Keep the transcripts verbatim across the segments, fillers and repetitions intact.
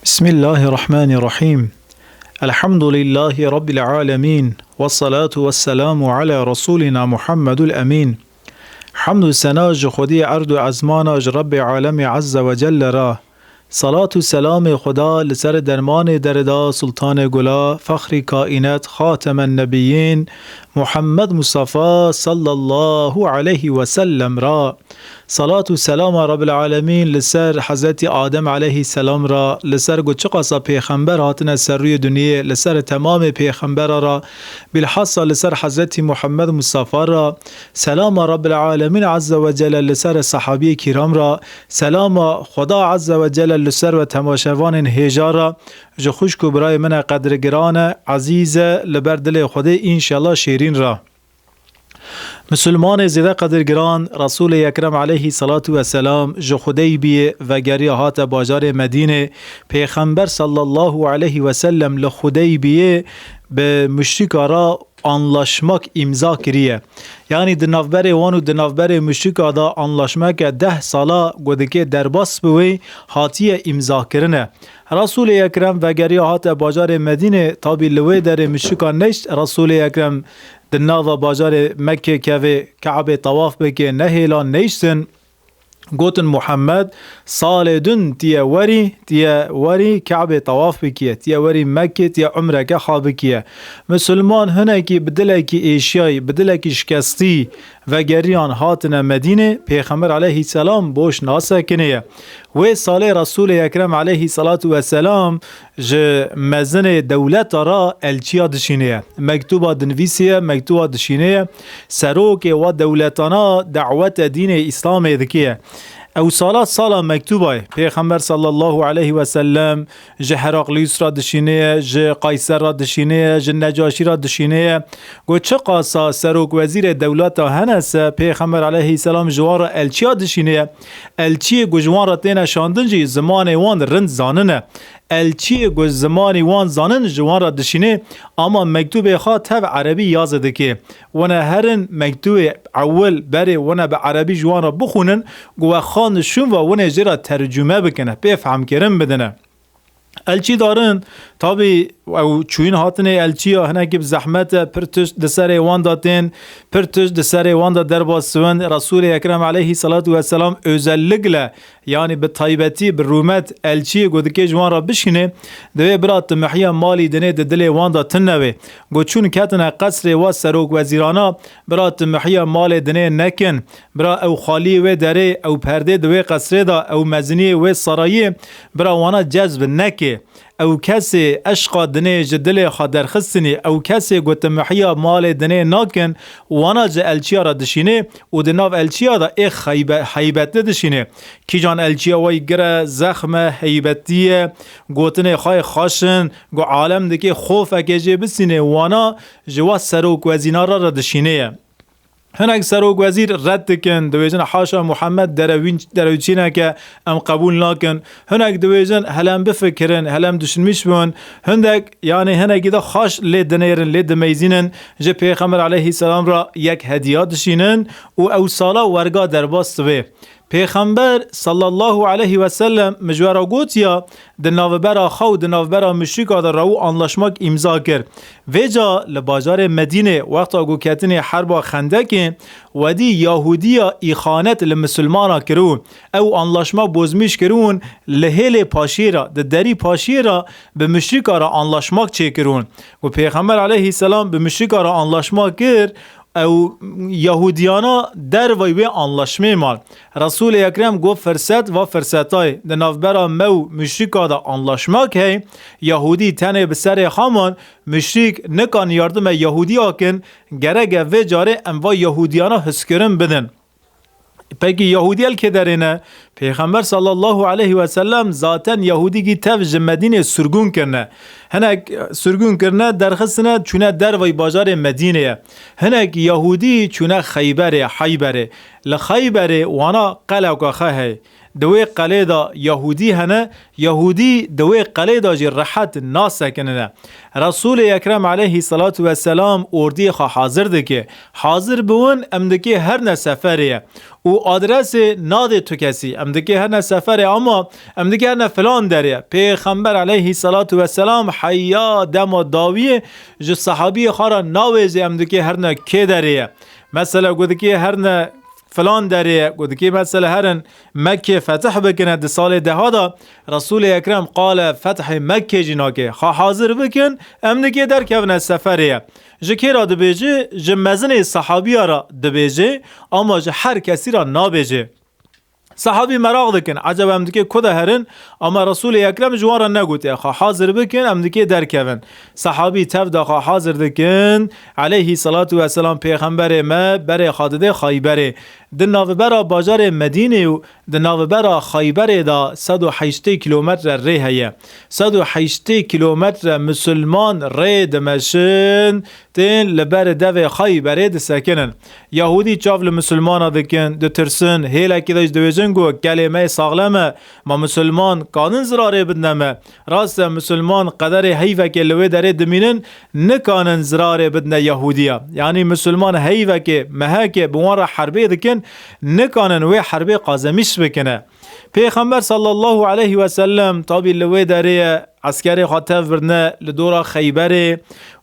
Bismillahirrahmanirrahim. Elhamdülillahi Rabbil alemin. Ve salatu ve selamu ala Resulina Muhammedul Emin. Hamd û sena ji Xwedî erd û ezmana ji Rebbê Alemê Azze ve Celle re. Salat û selamê Xweda li ser dermanê derida Sultanê Gula, Fexrî Kaînet, Xatemen Nebiyyin, Muhammed Mustafa sallallahu aleyhi ve sellem re. Salat û selama Rabbil Alemîn li ser Hezretî Adem aleyhisselam re, li ser ku çiqasa pêxember hatine ser rûyê dinyê, li ser temamê pêxembera re, bilhassa li ser Hezretî Muhammed Mustafa re, selama Rabbil Alemîn Azze ve Celle li ser sahabiyê kiram re, selama Xweda Azze ve Celle li ser we temaşevanên hêja re, ji xwişk û birayê min e qedirgiran e, ezîz e, li ber dilê Xwedê înşellah şêrîn re. Misilmanê zêde qedirgiran, Resûlê Ekrem aleyhî salatu ve selam ji Xudeybiyê vegeriya hate bajarê Medînê. Pêxember sallallahu aleyhi ve sellem li Xudeybiyê bi muşrika re anlaşmak îmza kiriye. Yanî di navberê wan û di navberê muşrika de anlaşmeke deh sala ku dike derbas bi wê hatiye îmzakirine. Resûlê Ekrem vegeriya hate bajarê Medînê, tabî li wê derê muşrikan neşt, Resûlê Ekrem di nava bajarê Mekkê kevê Ke'bê tawaf bike, nehêlan neyştin. Gotin, Muhammed, salê din tiye werî, tiye werî Ke'bê tawaf bikiye, tiye werî Mekkê, tiye umreke xwe bikiye. Misilman hinekî bi dilekî êşiyayî, bi dilekî şikestî vegeriyan hatine Medînê, Pêxember aleyhî selam boş nasekiniye. Wê salê Resûlê Ekrem aleyhî salatu ve selam ji mezinê dewleta re elçiya dişînê ye. Mektuba dinivîsê ye, mektuba dişînê ye. Serokê wa dewletana dawete dînê Îslamê dike ye. Ew sala sala mektuba ye. Pêxember sallallahu aleyhi ve sellem ji Heraklius re dişînê ye, ji Qayser re dişînê ye, ji Necaşî re dişînê ye. Got, çiqasa serok wezîrê dewleta hene se, Pêxember aleyhî selam ji wan re elçiya dişînê ye. Elçiyê ku ji wan re têne şandin jî zimanê wan rind zanine. Elçiyê ku zimanî wan zanin ji wan re dişînê, ama mektûbê xwe tev erebî yazê dike. Wene herin mektûbê ewil berê wene bi erebî ji wan re bixwînin, ku we xan şûn ve winê jê re tercûme bikine, pê fehmkirin bidine. Elçî darin, tabî ew çûyîn hatinê elçiya hinekî bi zehmet e, pir tişt di serê wan de tên, pir tişt di serê wan de derbas dibin. Resûlê Ekrem aleyhî selatu weselam özellikle, yanî bi taybetî, bi rûmet elçiyê ku dikê ji wan re bişînê, divê bira tu mehiya malî dinê di dilê wan de tune wê. Ku çûn ketine qesrê wa serok wezîrana, bira tu mehiya malê dinê nekin. Bira ew xaliyê wê derê, ew perdê di wê qesrê de, ew meziniyê wê sarayiyê, bira wana cezb neke. Ew kesê eşqa dinê ji dilê xwe derxistinî, ew kesê ku tu mehiya malê dinê nakin, wana ji elçiya re dişînê û di nav elçiya de ê xeybe-, heybetli dişînê. Kîjan elçiya wey gir e, zexm e, heybetî ye, gotinê xwe yê xweş in, ku alem dikê xofekê jê bisînê, wana ji wa serok wezîna re re dişînê ye. Hinek serok wezîr red dikin, dibêjin, haşa Muhammed derewîn-, derewçîneke em qebûl nakin. Hinek dibêjin, hele em bifikirin, hele em düşünmîş bin. Hindek, yanî hinekî de xaş lê dinêrin, lê dimeyzînin, ji Pêxember aleyhî selam re yek hediya dişînin û ew sala werga derbas dibe. Pêxember sallallahu aleyhi ve sellem min ji we re gotiya, di navbera xwe û di navbera muşrika de rew anlaşmak îmza kir. Vêca li bajarê Medînê wexta ku ketinê herba Xendekê, wedî Yahûdiya îxanet li misilmana kiribûn. Ew anlaşma bozmîş kiribûn, li hêlê paşiyê re, di derî paşiyê re bi muşrika re anlaşmak çêkiribûn. Ku Pêxember aleyhî selam bi muşrika re anlaşma kir, ew Yahûdiyana dervayî wê anlaşmê mal. Resûlê Ekrem got, firset va firsetay, di navbera me û muşrika de anlaşmak hey, Yahûdî tenê bi serê xwe man, muşrîk nikan yardime Yahûdiya kin, gerek e vê carê em va Yahûdiyana hizkirin bidin. Pekî Yahûdî el kê derê ne? Pêxember sallallahu aleyhi ve sellem zaten Yahûdîkî tev ji Medînê sirgûn kirine. Hinek sirgûn kirine, derxistine, çûne dervayî bajarê Medînê ye. Hinek Yahûdî çûne Xeyberê, Heyberê. Li Xeyberê wana qelewka xwe hey. Di wê qelê de Yahûdî hene, Yahûdî di wê qelê de jî rehet nasekinine. Resûlê Ekrem aleyhî selatu weselam ordiyê xwe hazir dike. Hazir biwin, em dikê herne seferê ye. Û adresê nadê tu kesî. Em dikê herne seferê ama em dikê herne filan derê ye. Pêxember aleyhî selatu weselam heya dema dawiyê ji sehabiyê xwe re nawêzê em dikê herne kê derê ye. Mesela ku dikê herne filan derê ye, ku dikê mesela herin Mekkê fetih bikine di salê deha de, Resûlê Ekrem qale fethê Mekkê jî nake. Xwe hazir bikin, em dikê derkevine seferê ye. Ji kê re dibêje? Ji mezinê sehabiya re dibêje, ama ji her kesî re nabêje. Sehabî meraq dikin, eceba em dikê ku de herin, ama Resûlê Ekrem ji wan re negotiye, xwe hazir bikin, em dikê derkevin. Sehabî tev de xwe hazir dikin, aleyhî selatu weselam pêxemberê me berê xwe dide Xeyberê. Di navbera bajarê Medînê û di navbera Xeyberê de sed û heştê kîlometre rê heye. Sed û heştê kîlometre misilman rê dimeşin, tên li ber devê Xeyberê disekinin. Yahûdî çav li misilmana dikin, ditirsin, hêlekî de jî dibêjin ku gelê me yê saxlem e, ma misilman kanin zirarê bidine me. Rast e, misilman qederê heyvekê li wê derê dimînin, nikanin zirarê bidine Yahûdiya. Yanî misilman heyvekê, mehekê bi wan re herbê dikin, nikanin wê herbê qazemîş bikine. Pêxember sallallahu aleyhi ve sellem tabî li wê derê ye, eskerê xwe tev birine li dora Xeyberê,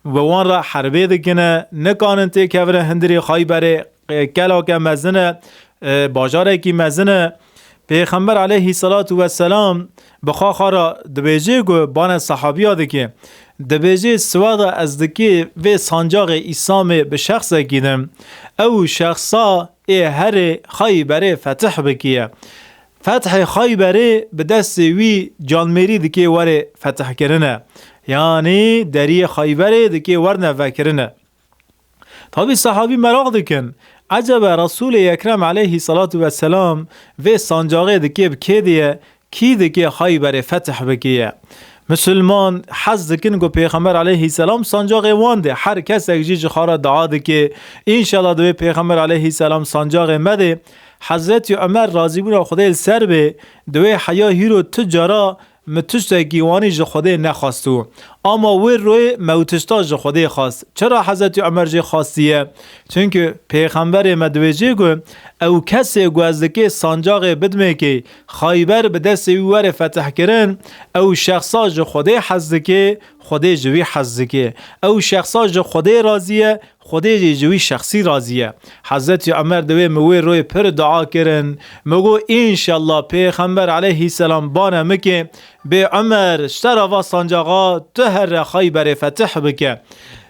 bi wan re herbê dikine, nikanin têkevine hundirê Xeyberê, e, kelake mezin e, e, bajarekî mezin e. Pêxember aleyhî selatu weselam bi xwe xwe re dibêje ku bane sehabiya dike. Dibêje, siwada ez dikê vê sancaxê Îslamê bi şexsekî dim. Ew şexsa ê herê Xeyberê fetih bikiye. Fethê Xeyberê bi destê wî canmêrî dikê were fetihkirine. Yanî deriyê Xeyberê dikê werne vekirine. Tabî sehabî meraq dikin, ecebe Resûlê Ekrem aleyhî selatu weselam vê sancaxê dikê bi kê diye, kî dikê Xeyberê fetih bikiye? Misilman hez dikin ku Pêxember aleyhî selam sancaxê wan de, her kesek jî ji xwe re dua dike, înşallah divê Pêxember aleyhî selam sancaxê me de. Hezretî Omer razîbûna Xwedê li ser bê, divê heya hîro tu cara min tiştekî wanî ji Xwedê nexwastibû. Ama wê royê me ew tişta ji Xwedê xwast. Çira Hezretî Omer jê xwastiye? Çunku Pêxemberê me dibêje ku ew kesê ku ez dikê sancaxê bidmêkê, Xayber bi destê wî were fetihkirin, ew şexsa ji Xwedê hez dike, Xwedê ji wî hez dike. Ew şexsa ji Xwedê razî ye, Xwedê jî ji wî şexsî razî ye. Hezretî Omer divê min wê royê pir dua kirin. Min got, înşallah Pêxember aleyhî selam bane min kê, bê Omer, ji te re va sancaxa tu here Xayberê fetih bike.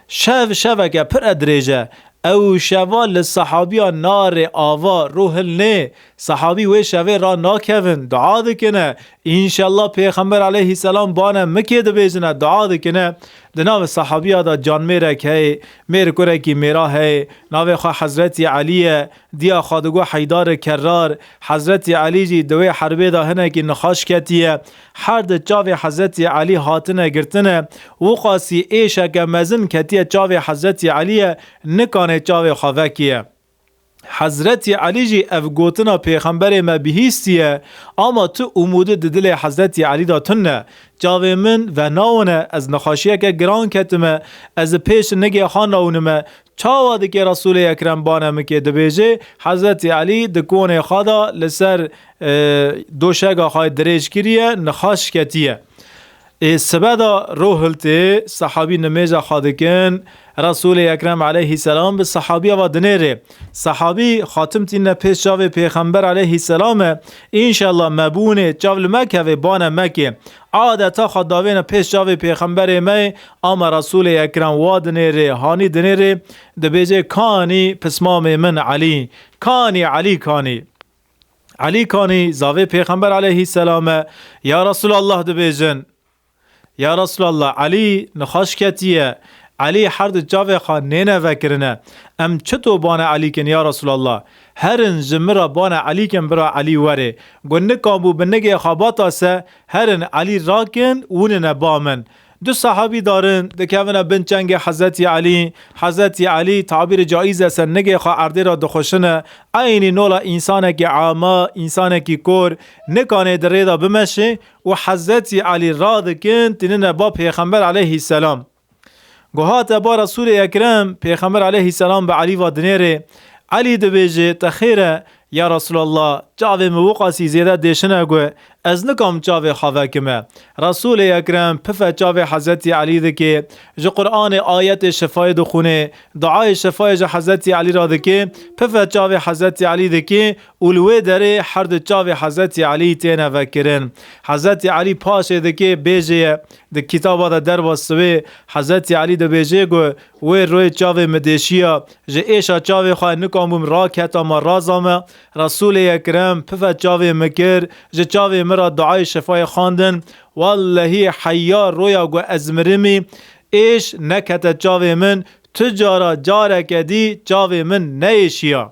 Şev şeveke pir e dirêj e. Ew şeva li sehabiya narê ava, ruhilnê. Sehabî wê şevê ranakevin, dua dikine. Înşallah Pêxember aleyhî selam bane min kê dibêjine, dua dikine. Di nav sehabiya de canmêrek heye, mêr kurekî mêra heye, navê xwe Hezretî Elî ye, diya xwe digo Heydarê Kerrar. Hezretî Elî jî di wê herbê de hinekî nixaş ketiye. Her di çavê Hezretî Elî hatine girtine. Wiqasî êşeke mezin ketiye çavê Hezretî Elî ye, nikanê çavê xwe vekiye. Hezretî Elî jî ev gotina Pêxemberê me bihîstiye, ama tu umûdî di dilê Hezretî Elî de tune. Çavê min venawine, ez nexweşiyeke giran ketime, ez ê pêş nigê xwe nawnime. Çawa dike Resûlê Ekrem bane min kê dibêje, Hezretî Elî di konê xwe de li ser, e, doşega xwe dirêj kiriye, nixaş ketiye. Ê sibe de ro hiltê, sehabî nimêja xwe dikin, Resûlê Ekrem aleyhî selam bi sehabiya ve dinêrê. Sehabî xatim tîne pêş çavê Pêxember aleyhî selam e, înşallah me bûnê çav li me kevê bane mekê. Adeta xwe davêne pêş çavê Pêxemberê me, ama Resûlê Ekrem wa dinêrê, hanî dinêrê, dibêje, kanî pismamê min Elî, kanî Elî kanî. Elî kanî zavê Pêxember aleyhî selam e. Ya Resûlallah dibêjin. Ya Resûlallah, Elî nixweş ketiye. Elî her di çavê xwe nêne vekirine. Em çito bane Elî kin ya Resûlallah? Herin ji min re bane Elî kin bira Elî were. Got nikan bû bi nigê xwe batase, herin Elî rakin, winine ba min. Du sahabî darin, dikevine bin çengê Hezretî Elî. Hezretî Elî, tabîrê caiz e, ser nigê xwe erdê re dixweşine. Eynî nola însanekî ama, însanekî kor, nikanê di rê de bimeşê û Hezretî Elî radikin, tînine ba Pêxember aleyhisselam. Ku hate ba Resûlê Ekrem, Pêxember aleyhisselam bi Elî ve dinêrê. Elî dibêje, te xêr e, ya Resûlallah, çavê min wiqasî zêde dêşine ku ez nikam çavê xwe vekime. Resûlê Ekrem pife çavê Hezretî Elî dike, ji Qur'anê ayetê şifayê dixwîne, duayê şifayê ji Hezretî Elî re dike, pife çavê Hezretî Elî dike û li wê derê her du çavê Hezretî Elî têne vekirin. Hezretî Elî paşê dike, bêjê ye, di kitaba de derbas dibê, Hezretî Elî dibêje ku wê royê çavê min dêşiya, ji êşa çavê xwe nikam bûm raketa me, raza me. Resûlê Ekrem pife çavê min kir, ji çavê min re duayê şifayê xwendin. Wellehî heya roya ku ez mirimî, êş nekete çavê min, tu cara careke dî çavê min neêşiya.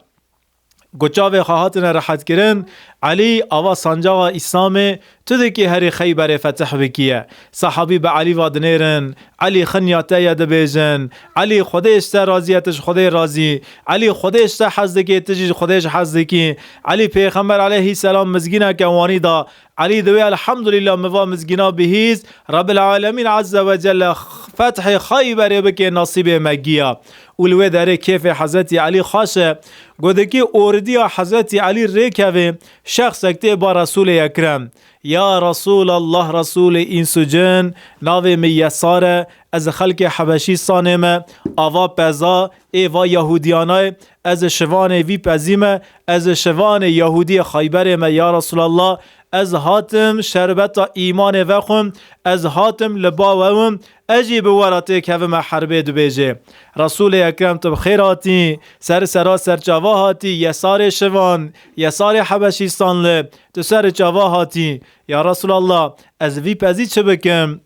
Ku çavê xwe hatine rehetkirin, Elî ava sancaxa Îslamê, tu dikî herî Xeyberê fetih bikiye. Sahabî bi Elî ve dinêrin, Elî xinya te ye dibêjin, Elî Xwedê ji te razî ye, tu ji Xwedê razî, Elî Xwedê ji te hez dike, tu jî ji Xwedê ji hez dikî. Elî Pêxember aleyhisselam mizgîneke wanî da, Elî diwê, Elhamdulîllah, min va mizgîna bihîst, Rebbil Alemîn Azze ve Celle fethê Xeyberê bike, nasîbê me giya. Û li wê derê kêfê Hezretî Elî xweş e. Ku dikî ordiya Hezretî Elî rêkeve, şexsek tê ba Resûlê Ekrem. Ya Resûlallah, Resûlê îns û cin, navê min Yesar e, ez xelkê Hebeşîstanê me, ava peza ê va Yahûdiyanayê, ez şivanê vî pezî me, ez şivanê Yahûdiyê Xeyberê me, ya Resûlallah, ez hatim şerbeta îmanê vexwim, ez hatim li ba we wim, ez jî bi we re têkevime herbê, dibêje. Resûlê Ekrem, tu bi xêr hatî, ser sera serçava hatî, Yesarê şivan, Yesarê Hebeşîstanli, tu ser çava hatî. Ya Resûlallah, ez vî pezî çi bikim?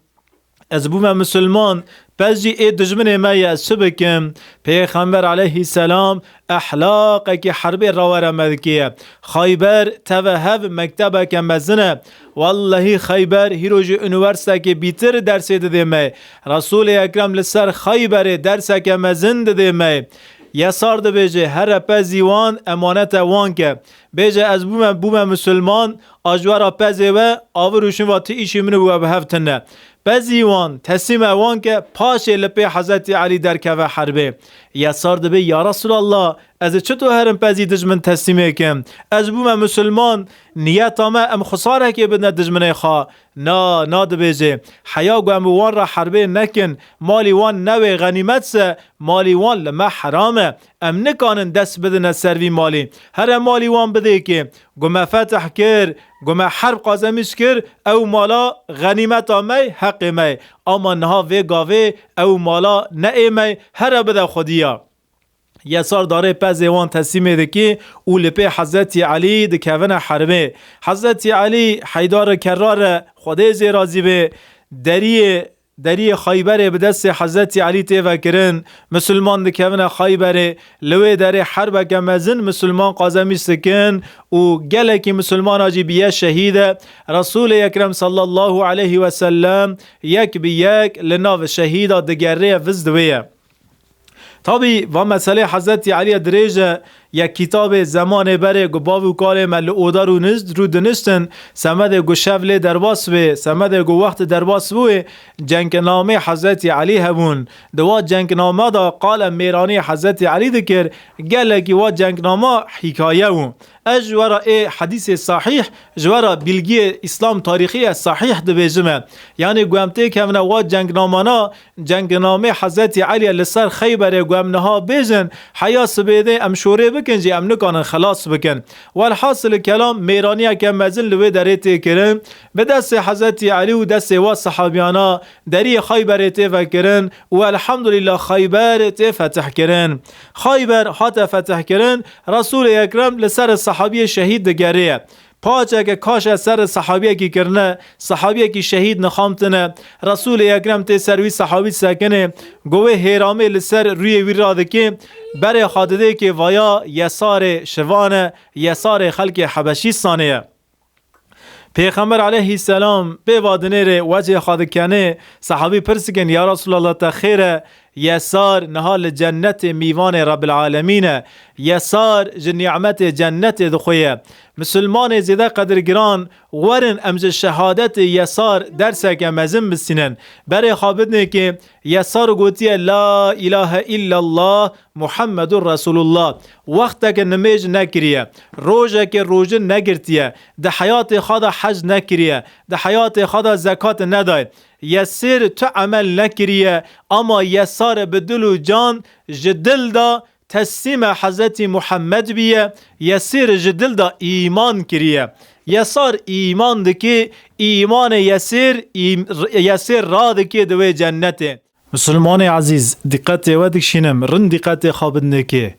Ez bûme misilman, pez jî ê dijminê me ye, ez çi bikim? Pêxember aleyhisselam ehlaqekî herbê rawere me dike. Xeyber teve hev mektebeke mezin e. Wellehî Xeyber hîro jî unîverstekê bîtir dersê didê me. Resûlê Ekrem li ser Xeyberê derseke mezin didê me. Yesar dibêje, here pezî wan emanete wan ke. Bêje, ez bûme, bûme misilman, a ji we re pezê we, avir û şin va ti îşî min û we bi hev tune. Pezî wan, teslîme wan ke, paşê li pê Hezretî Elî derkeve herbê. Yesar dibê, ya Resûlallah, ez ê çito herim pezî dijmin teslîmê kim? Ez bûme misilman, niyeta me em xwesarekê bidine dijminê xwe. Na, na dibêje, heya ku em bi wan re herbê nekin, malî wan newê xenîmet se, malî wan li me heram e. Em nikanin dest bidine ser vî malî. Here malî wan bidê kê. Ku me fetih kir, ku me herb qazemîş kir, ew mala xenîmeta me, heqê me. Ama niha vê gavê ew mala ne ê me, here bide xwedî ya. Yesar darê pezê wan teslîmê dikî û li pê Hezretî Elî dikevine herbê. Hezretî Elî heydar e, kerrar e, Xwedê jê razî bê, deriyê, deriyê Xeyberê bi destê Hezretî Elî tê vekirin. Misilman dikevine Xeyberê. Li wê derê herbeke mezin misilman qazemîş dikin û gelekî misilmana jî biye şehîd e. Resûlê Ekrem sallallahu aleyhi ve sellem yek bi yek li nav şehîda digerê, viz diwê ye. Tabî, va meselê Hezretî Elî ye dirêj e, yek kitabê zemanê berê ku bav û kalê me li oda rû nişt-, rû diniştin, semedê ku şev lê derbas bê, semedê ku wext derbas bûyê, cengnamê Hezretî Elî hebûn. Di wa cengname de qale mêranî Hezretî Elî dikir, gelekî wa cengnama hîkaye bû. Ez ji we re ê hedîsê sahîh, ji we re bilgiyê Îslam tarîxî ye sahîh dibêjime. Yanî ku em têkevine wa cengnamana, cengnamê Hezretî Elî ye li ser Xeyberê ku em niha bêjin, heya sibêdê em şorê bikin jî em nikanin xelas bikin. Welhasil kelam, mêraniyeke mezin li wê derê tê kirin. Bi destê Hezretî Elî û destê wa sehabiyana deriyê Xeyberê tê vekirin û elhamdulîllah Xeyber tê fetihkirin. Xeyber hate fetihkirin, Resûlê Ekrem li ser sehabiyê şehîd digerê ye. Paçeke kaş e ser sehabiyekî kirine, sehabiyekî şehîd nixamtine. Resûlê Ekrem tê ser wî sehabî sekinê, govê hêramê li ser rûyê wî radikê, berê xwe didê kê vaya Yesarê şivan e, Yesarê xelkê Hebeşîstanê ye. Pêxember aleyhisselam pê va dinêrê wecê xwe dikenê, sehabî pirs dikin, ya Resulallah, te xêr e, Yesar niha li cennetê mîvanê Rebbil Alemîn e. Yesar ji nîmetê cennetê dixwe ye. Misilmanê zêde qedirgiran, werin em ji şehadetê Yesar derseke mezin bistînin. Berê xwe bidinê kê Yesar gotiye, La ilahe illallah Muhammedur Resulullah. Wexteke nimêj nekiriye. Rojeke rojin negirtiye. Di heyatê xwe de hec nekiriye. Di heyatê xwe de zekat nedaye. Yesêr tu emel nekiriye, ama Yesar bi dil û can ji dil de teslîme Hezretî Muhammed biye, Yesêr ji dil de îman kiriye. Yesar îman dike, îmanê Yesêr, îm-, Yesêr radike di wê cennetê. Misilmanê ezîz, dîqetê we dikişînim, rind dîqetê xwe bidinê kê.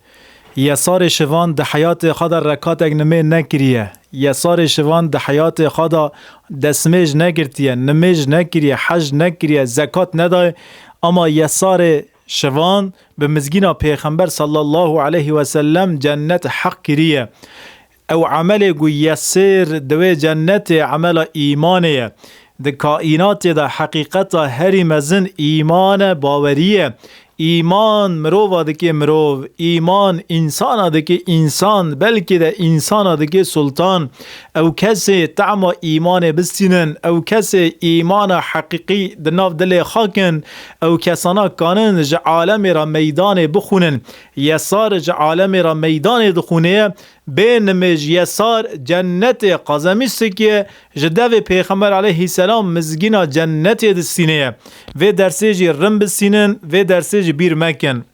Yesarê şivan di heyatê xwe de rekatek nimê nekiriye. Yesarê şivan di heyatê xwe de destmêj negirtiye, nimêj nekiriye, hec nekiriye, zekat nedaye. Ama Yesarê şivan bi mizgîna Pêxember sallallahu aleyhi ve sellem cennet heq kiriye. Ew emelê ku Yesêr di wê cennetê emela îmanê ye. Di kaînatê de heqîqeta herî mezin îman e, bawerî ye. Îman mirova dike mirov, îman însana dike însan, belkî de însana dike sultan. Ew kesê tema îmanê bistînin, ew kesê îmana heqîqî di nav dilê xwe kin, ew kesana kanin ji alemê re meydanê bixwînin. Yesar ji alemê re meydanê dixwîne ye, bê nimêj Yesar cennetê qazemîş dikiye, ji devê Pêxember aleyhisselam mizgîna cennetê distîne ye. Vê dersê jî rind bistînin, vê dersê ji bîr mekin.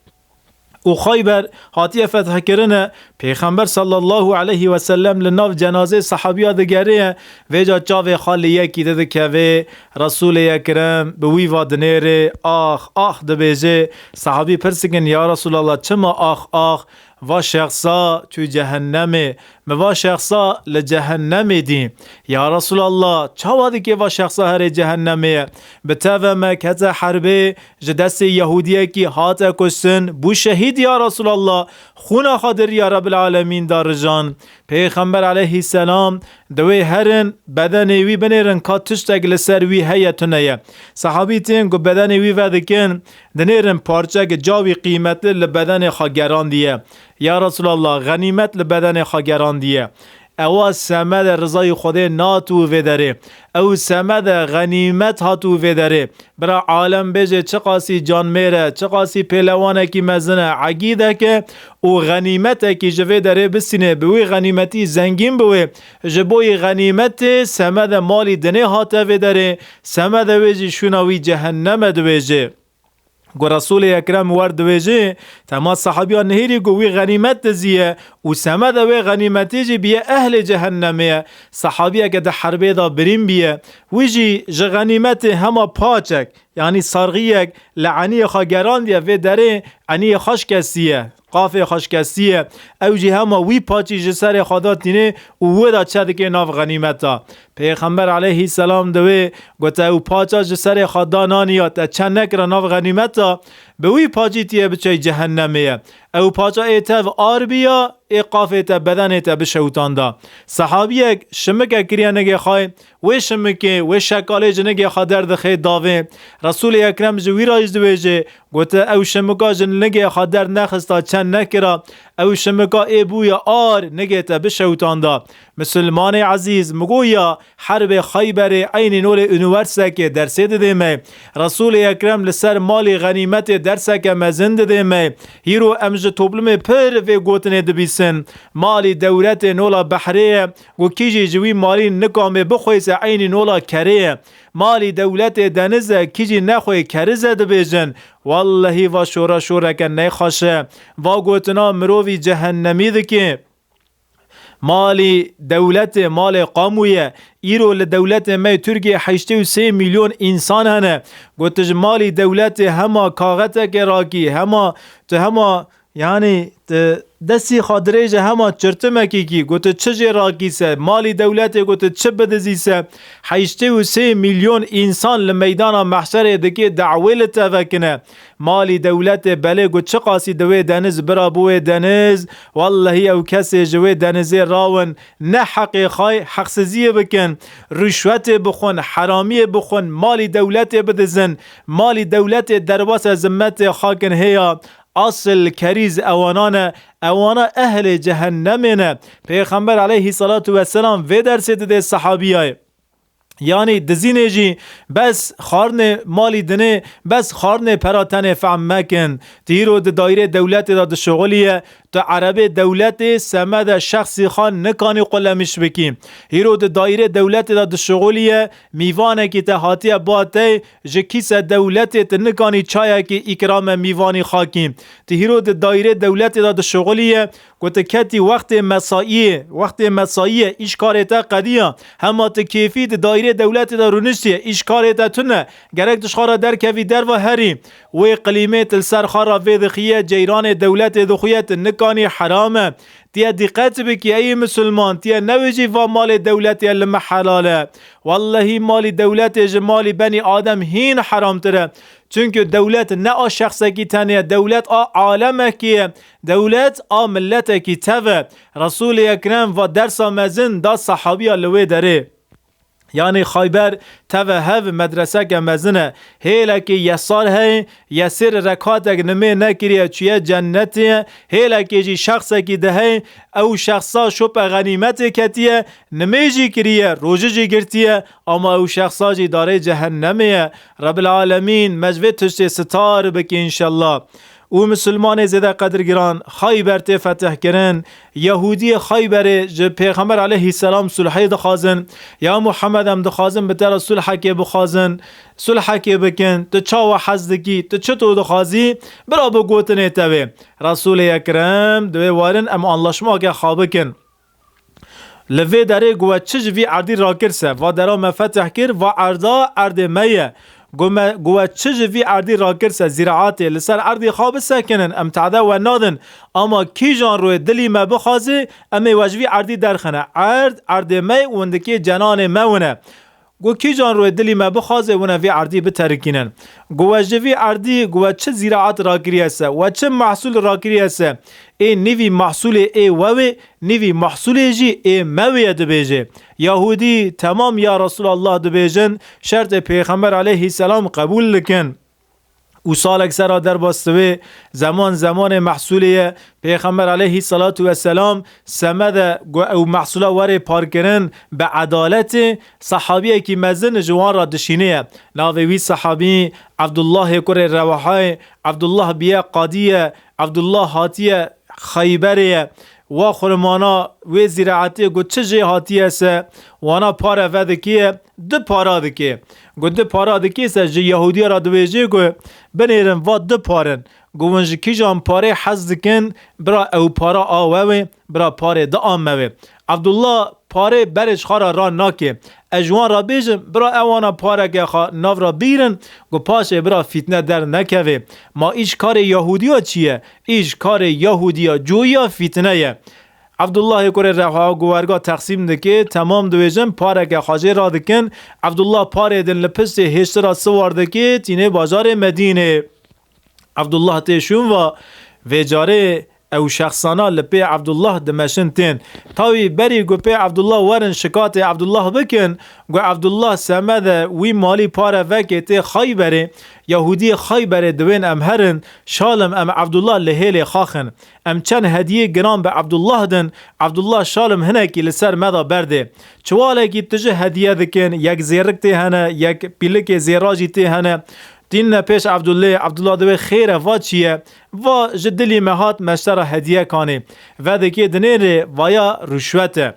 Û Xayber hatiye fethekirine, Pêxember sallallahu aleyhi ve sellem li nav cenazê sehabiya digere ye, vêca çavê xwe li yekî de dikeve, Resûlê Ekrem bi wî va dinêre, ax, ax dibêje. Sehabî pirs dikin, ya Resûlallah, çima ax, ax? Va şexsa çû cehennemê. Mi va şexsa li cehennemê dî. Ya Resûlallah, çawa dike va şexsa herê cehennemê ye? Bi teve me kete herbê, ji destê Yehûdiyekî hate kuştin, bû şehîd ya Resûlallah, xûna xwe di riya Rebbil Alemîn de rijan. Pêxember aleyhisselam di wê herin bedenê wî binêrin ka tiştek li ser wî heye tune ye. Sehabî tên ku bedenê wî vedikin, dinêrin parçek cawî qîmetli li bedenê xwe gerandiye. Ya Resûlallah, xenîmet li bedenê xwe gerandiye. Ewa semede rizayî Xwedê nat û vê derê. Ew semede xenîmet hat û vê derê. Bira alem bêje çiqasî canmêr e, çiqasî pêlewanekî mezin e, egîdek e û xenîmetekî ji vê derê bistîne, bi wî xenîmetî zengîn biwê. Ji bo yî xenîmetê semede malî dinê hate vê derê, semede wê jî şûna wî cehennem e dibêje. Ku Resûlê Ekrem wer dibêje, tema sehabiya nihêrî ku wî xenîmet diziye û semede wê xenîmetê jî biye ehlê cehennemê ye. Sehabiyeke di herbê de birîn biye. Wî jî ji xenîmetê hema paçek, yanî sarxiyek li eniyê xwe gerandiye vê derê, eniyê xwe şikestiye, qafê xwe şikestiye. Ew jî hema wî paçî ji serê xwe de tîne û wê de çe dike nav xenîmeta. Pêxember aleyhisselam di wê gote, ew paça ji serê xwe da naniya te çe nekira nav xenîmeta, bi wî paçî tiye biçey cehennemê ye. Ew paça ê tev ar biya, ê qafê te bedenê te bişewitanda. Sehabiyek şimike kiriye nigê xwe, wê şimikê, wê şekalê ji nigê xwe derdixê davê. Resûlê Ekrem ji wî re jî dibêje, gote, ew şimika ji nigê xwe dernexista çend nekira, ew şimika ê bûye ar, nigê te bişewitanda. Misilmanê ezîz, mi goya herbê Xeyberê eynî nolê unîverseke dersê didê me. Resûlê Ekrem li ser malî xenîmetê derseke mezin didê me. Hîro em ji toplumê pir vê gotinê dibîsin. Malî dewletê nola behrê ye, ku kî jî ji wî malî nikamê bixwêse eynî nola kerê ye. Malî dewletê deniz e, kî jî nexwê keriz e dibêjin. Wellehî va şora şoreke neyxweş e. Va gotina mirovî cehennemî dike. Malî dewletê malê qamû ye. Îro li dewletê me yê Tirkiyê heştê û sê milyon însan hene. Got tu ji malî dewletê hema kaxeteke rakî, hema tu hema Yanî, tu destî xwe dirêje hema çirtimekî kî, got tu çi jê rakî se, malî dewletê got tu çi bidizî se, heştê û sê milyon însan li meydana mehşerê dikê dawê li te vekine. Malî dewletê belê got çiqasî di wê deniz bira bi wê deniz, wellehî ew kesê ji wê denizê rawin, ne heqê xay heqsiziyê bikin, rûşwetê bixwin, heramiyê bixwin, malî dewletê bidizin, malî dewletê derbasa zimmetê xakin hêya, asil kerîz ewana ne, ewana ehlê cehennemê ne. Pêxember aleyhî salatu vesselam vê dersê dide sehabiyayê. Yanî dizînê jî bes xwarinê malî dinê, bes xwarinê pera tenê fehm mekin. Tu hîro di daîrê dewletê de dişixulî ye, tu erebê dewletê semede şexsî xwe nikanî qulemîş bikî. Hîro di daîrê dewletê de dişixulî ye, mîvanekî te hatiye ba te, ji kîse dewletê tu nikanî çayekî îkrame mîvanî xakî. Tu hîro di daîrê dewletê de dişixulî ye, ku tu ketî wextê mesaiyê, wextê mesaiyê, îş karê te qediya. Hema tu kêfî di daîrê dewletê de rûniştiye, îş karê te tune. Gerek tu ji xwe re derkevî derva herî. Wê qilîmê tu li ser xwe re vê dixiye, ceyranê dewletê dixuye, tu nikanî heram e. Tiye dîqet bikî, ey misilman, tiye newêjî va malê dewletê li me helal e. Wellehî malî dewletê ji malî benî Adem hîn heramtir e. Çunku dewlet ne a şexsekî tenê ye, dewlet a alemekî ye, dewlet a miletekî tev e. Resûlê Ekrem va dersa mezin da sehabiya li wê derê. Yanî Xayber teve hev medreseke mezin e. Hêlekî yesar heye, yesêr rekatek nimê nekiriye çûye cennetê, hêlekê jî şexsekî diheye, ew şexsa şope xenîmetê ketiye, nimê jî kiriye, rojî jî girtiye, ama ew şexsa jî darê cehennemê ye. Rebil Alemîn me ji vê tiştê sitar bike înşellah. Û misilmanê zêde qedirgiran, Xayber tê fetihkirin, Yahûdiyê Xayberê ji Pêxember aleyhîselam sulhê dixwazin, ya Muhammed em dixwazin bi te re sulhekê bixwazin, sulhekê bikin, tu çawa hez dikî, tu çito dixwazî, bira bi gotinê te wê. Resûlê Ekrem, di wê warin em anlaşmake xwe bikin. Li vê derê ku we çi ji vî erdî rakir se, va dera me fetih kir, va erda erdê me ye. Ku me, ku we çi ji vî erdî rakir se, zîraetê li ser erdê xwe bisekinin, em tade we nadin. Ama kîjan rûyê dilî me bixwaze, em ê we ji vî erdî derxine. Erd, erdê me ye û hindikê cenanê me wine. Ku kîjan rûyê dilî me bixwaze, wine vî erdî biterikînin. Ku we ji vî erdî, ku we çi zîraet rakiriye se, we çi mehsûl rakiriye se, ê nîvî mehsûlê ê we wê, nîvî mehsûlê jî ê me wê ye dibêje. Yahûdî, temam ya Resûlallah dibêjin, şertê Pêxember aleyhîselam qebûl dikin. Û salek sera derbas divê, zeman zemanê mehsûlê ye. Pêxember aleyhî salatu weselam semede ku ew mehsûla were parkirin bi edaletê, sehabiyekî mezin ji wan re dişîne ye. Navê wî sehabî Evdullahê kurê Rewahayê, Evdullah biye qadî ye, Evdullah hatiye Xeyberê ye. Wa xurmana wê zîraetê ku çi jê hatiye se, wana pare vedikiye, du para dike. Ku du para dike se ji Yahûdiya re dibêje ku binêrin va du parin. Ku hûn ji kîjan parê hez dikin, bira ew para a we wê, bira parê di a me wê. Evdullah parê berê ji xwe re ranake. Ez ji wan re bêjim, bira ewana pareke xwe nav re bîrin, ku paşê bira fîtne dernekeve. Ma îş karê Yahûdiya çi ye? Îş karê Yahûdiya coya fîtne ye. Evdullahê kurê Reha ku werga teqsîm dike, temam dibêjin, pareke xwe jê radikin. Evdullah parê din li piştê hêştira siwar dike, tînê bajarê Medînê. Evdullah tê şûn va, vê carê ew şexsana li pê Evdullah dimeşin tên. Tawî berî ku pê Evdullah werin şikatê Evdullah bikin, ku Evdullah semede wî malî pare veke tê Xayberê, Yahûdiyê Xayberê diwên em herin, şalim em Evdullah li hêlê xaxin. Em çend hediyê giran bi Evdullah din, Evdullah şalim hinekî li ser me da berdê. Çiwalekî tije hediye dikin, yek zêrik tê hene, yek pîlikê zêra jî tê hene. Tînine pêş Evdullê, Evdullah dibê xêr e, va çi ye? Va ji dilî me hat, me ji te re hediye kanê. Vedikê dinêrê, vaya ruşwet e.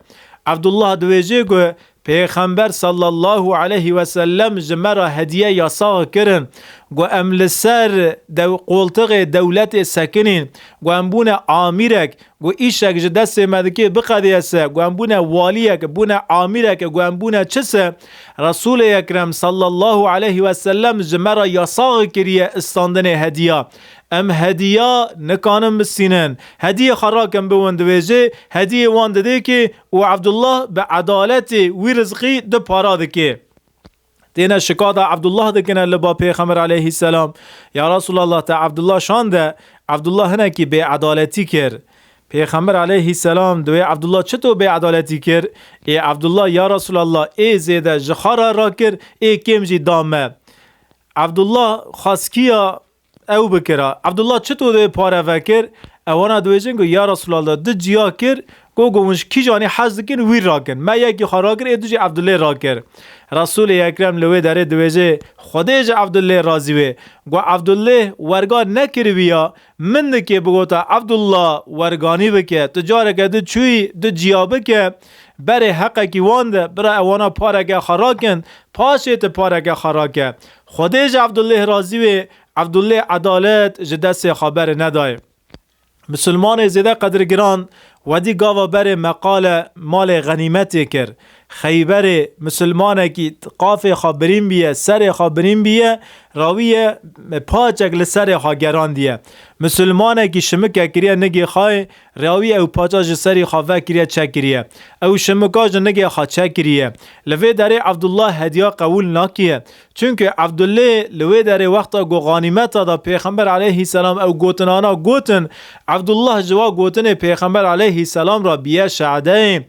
Evdullah dibêje ku Pêxember sallallahu aleyhi ve sellem ji me re hediye yasax kirin. Ku em li ser dew-, qoltixê dewletê sekinîn. Ku em bûne amîrek. Ku îşek ji destê me dikê biqediye se. Ku em bûne waliyek, bûne amîrek, ku em bûne çi se. Resûlê Ekrem sallallahu aleyhi ve sellem ji me re yasax kiriye istandinê hediya. em hediya nikanin bistînin. Hediyê xwe rakin bi win dibêje, hediyê wan didê kê û Evdullah bi edaletê wî rizqî du para dike. Têne şikata Evdullah dikine li ba Pêxember aleyhisselam. Ya Resulallah, te Evdullah şande, Evdullah hinekî bêedaletî kir. Pêxember aleyhisselam diwê Evdullah çito bêedaletî kir? Ê Evdullah, ya Resulallah, ê zêde ji xwe re rakir, ê kêm jî da me. Evdullah xwaskiya ew bikira. Evdullah çito dê pare vekir? Ewana dibêjin ku ya Resulallah, du ciya kir, ku ku hûn ji kîjanî hez dikin wî rakin. Me yekî xwe rakir, ê du jî Evdullê rakir. Resulê Ekrem li wê derê dibêje, Xwedê ji Evdullê razî wê. Ku Evdullê werga nekiribiya, min dikê bigota Evdullah werganî bike. Tu careke du çûyî, du ciya bike, berê heqekî wan de, bira ewana pareke xwe rakin, paşê tu pareke xwe rake. Xwedê ji Evdullê razî wê, Evdullê edalet ji destê xwe beri nedayê. Misilmanê zêde qedirgiran wedî gava berê meqale malê xenîmetê kir. Xeyberê misilmanekî qafê xwe birîn biye, serê xwe birîn biye, rawiye paçek li serê xwe gerandiye. Misilmanekî şimike kiriye nigê xwe, rawî ew paça ji serî xwe vekiriye çekiriye. Ew şimika ji nigê xwe çekiriye. Li vê derê Evdullah hediya qewûl nakiye. Çunke Evdullê li wê derê wexta ku xanîmeta da Pêxember aleyhisselam ew gotinana gotin, Evdullah ji wa gotinê Pêxember aleyhisselam ra biye şadeyê.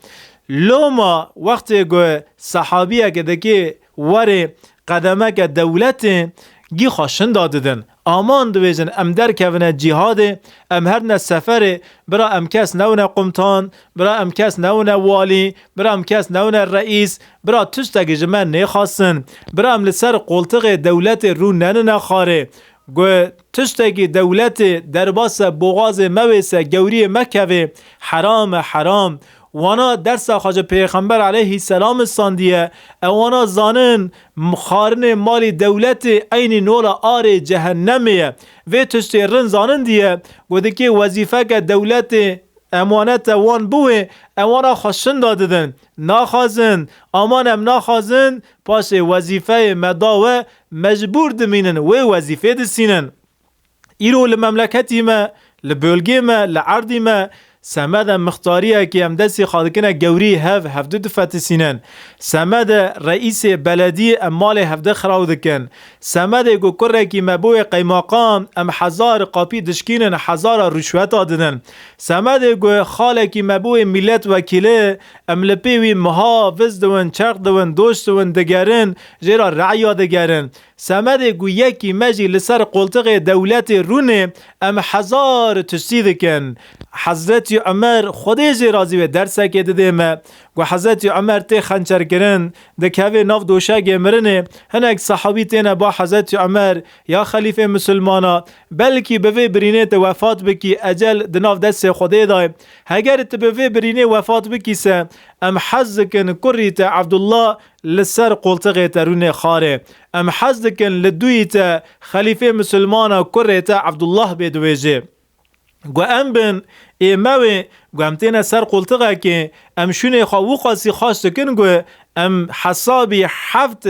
Loma wextê ku sehabiyeke dikê werê qedemeke dewletê gî xwe şinda didin. Aman dibêjin, em derkevine cîhadê, em herine seferê, bira em kes newine qumtan, bira em kes newine walî, bira em kes newine reîs, bira tiştekî ji me nêxastin, bira em li ser qoltixê dewletê rû nenine xarê. Got, tiştekî dewletê derbase boxazê me wêse, gewriyê me kevê, heram e, heram. Wana dersa xwe ji Pêxember aleyhisselam standiye, ewana zanin, xarinê malî dewletê eynî nola arê cehennemê ye. Vê tiştê rin zanin diye, ku dikê wezîfeke dewletê emanete wan biwê, ewana xwe şinda didin. Naxwazin, aman em naxwazin, paşê wezîfeyê me da we, mecbûr dimînin wê wezîfê disînin. Îro li memleketî me, li bölgê me, li erdî me, semede mixtariyekê em destê xwe dikine gewrî hev, hevdu difetisînin. Semede reîsê beledî em malê hevde xiraw dikin. Semedê ku kurekî me bûye qeymaqam, em hezar qapî dişkînin, hezara ruşweta didin. Semedê ku xalekî me bûye mîlet wekîlê, em li pê wî miha viz diwin, çerx diwin, doş diwin, digerin, jê re re'ya digerin. Semedê ku yekî me jî li ser qoltixê dewletê rûnê, em hezar tiştî dikin. Hezretî Omer, Xwedê jê razî wê, dersekê didê me, ku Hezretî Omer tê xençerkirin, dikeve nav doşegê mirinê, hinek sehabî têne ba Hezretî Omer, ya xelîfê misilmana, belkî bi vê birînê tu wefat bikî, ecel di nav destê Xwedê de ye. Heger tu bi vê birînê wefat bikî se, em hez dikin kurî te Evdullah li ser qoltixê te rûnê xarê. Em hez dikin li dûyî te xelîfê misilmana kurê te Evdullah bê diwêjê. Gu em bin, ê me wê, gu em têne ser qoltixekê, em şûnê xwe wixwasî xaş dikin gu em hesabî heft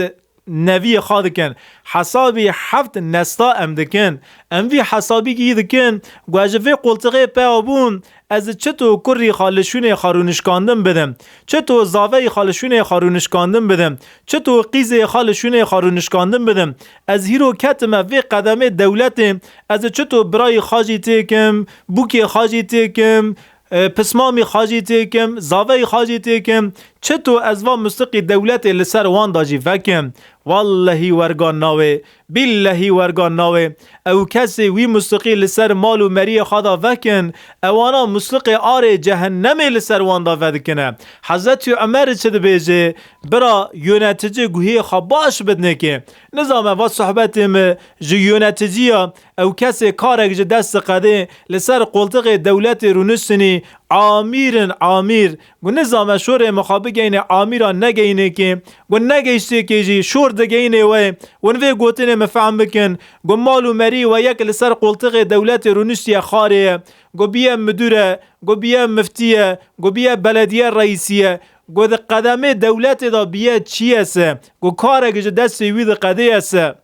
neviyê xwe dikin. Hesabî heft nesta em dikin. Em vî hesabî gî dikin, gu ez ji vê qoltixê peya bûm, ez çito kurî xwe li şûnê xwe rûnişkandin bidim? Çito zaveyî xwe li şûnê xwe rûnişkandin bidim? Çito qîzê xwe li şûnê xwe rûnişkandin bidim? Ez hîro ketime vê qedemê dewletê, ez çito birayî xwe jî têkim, bûkê xwe jî têkim, e, pismamî xwe jî têkim, zaveyî xwe jî têkim, çito ez va mustiqî dewletê li ser wan da jî vekim? Wallehî wergan nawê, billehî wergan nawê. Ew kesê wî mustiqî li ser mal û meriyê xwe da vekin, ewana mustiqê arê cehennemê li ser wan da vedikine. Hezretî Omer çi dibêje? Bira yönetici guhiyê xwe baş bidinê kê. Nizame va sohbetê mi ji yöneticiya, ew kesê karek ji dest diqedê, li ser qoltixê dewletê rûniştinî, amîr in, amîr. Gu nizame şorê mixabigeyne amîra negeyne kê. Gu negeyştê kê jî şor digeyne we. Win vê gotinê mi fehm bikin. Gu mal û merî we yek li ser qoltixê dewletê rûniştiye xarê ye. Gu biye midûr e, gu biye miftî ye, gu biye belediye reîsî ye. Gu di qedemê dewletê de biye çi ye se. Gu karek ji destê wî diqedê ye se.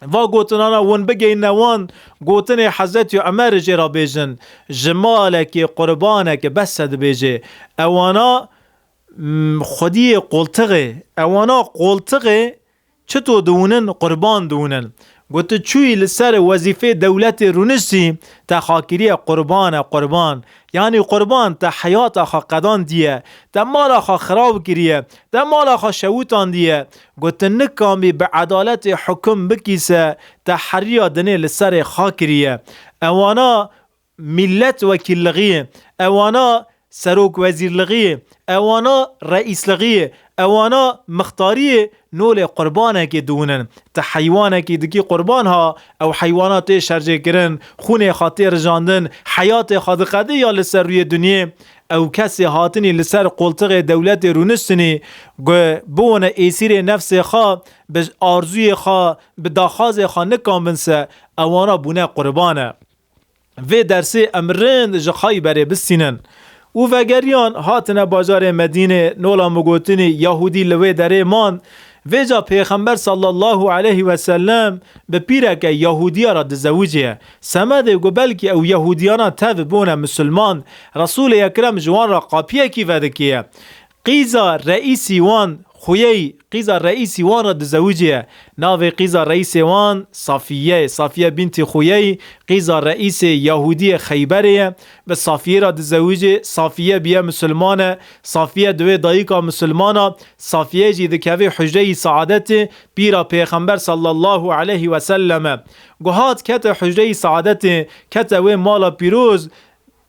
va gotinana win bigeyne wan, gotinê Hezretî Omer jê re bêjin, ji malekê qurbaneke bes e dibêje. Ewana, mm, xwediyê qoltixê, ewana qoltixê çito diwinin, qurban diwinin. Got, tu çûyî li ser wezîfê dewletê rûniştî, te xakiriye qurban e, qurban. Yanî qurban, te heyata xwe qedandiye, te mala xwe xirab kiriye, te mala xwe şewûtandiye. Got, tu nikamî bi edaletê hukum bikî se, te heriya dinê li serê xwe kiriye. Ewana millet wekîllixiyê, ewana serokwezîrlixiyê, ewana reîslixiyê, ewana mixtariyê nolê qurbanekê diwinin. Ti heywanekî dikî qurban ha, ew heywana tê şerjêkirin, xûnê xwe tê rijandin, heyatê xwe diqedê ya li ser rûyê dinyê. Ew kesê hatinî li ser qoltixê dewletê rûniştinî, gu biwine êsîrê nefsê xwe, bi arzûyê xwe, bi daxwazê xwe nikambin se, ewana bûne qurban e. Vê dersê em rind ji Xayberê bistînin. Û vegeriyan hatine bajarê Medînê, nola min gotinî Yahûdî li wê derê man. Vêca Pêxember sallallahu aleyhi ve sellem bi pîreke Yahûdiya re dizewicê. Semedê ku belkî ew Yahûdiyana tev bûne misilman, Resûlê Ekrem ji wan re qapiyekî vedikê. Qîza reîsî wan, Xuyey, qîza reîsî wan re dizewicê ye. Navê qîza reîsê wan Safiye ye. Safiye bîntî Xuyey, qîza reîsê Yahûdiyê Xeyberê ye. Bi Safiyê re dizewicê, Safiye biye misilman e. Safiye diwê dayika misilmana. Safiye jî dikeve hucreyî saadetê, pîra Pêxember sallallahu aleyhi ve sellem e. Ku hat kete hucreyî saadetê, kete wê mala pîroz,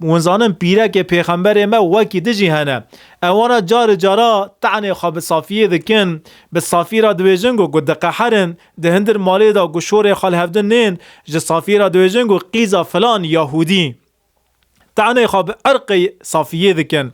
Hûn zanin pîrekê pêxemberê me wekî di jî hene. Ewana cari cara te'nê xwe bi Safiyê dikin, bi Safî re dibêjin ku, ku diqeherin, di hindir malê de ku şorê xwe li hevdin nên, ji Safî re dibêjin ku qîza filan Yahûdî. Te'nê xwe bi irqê Safiyê dikin.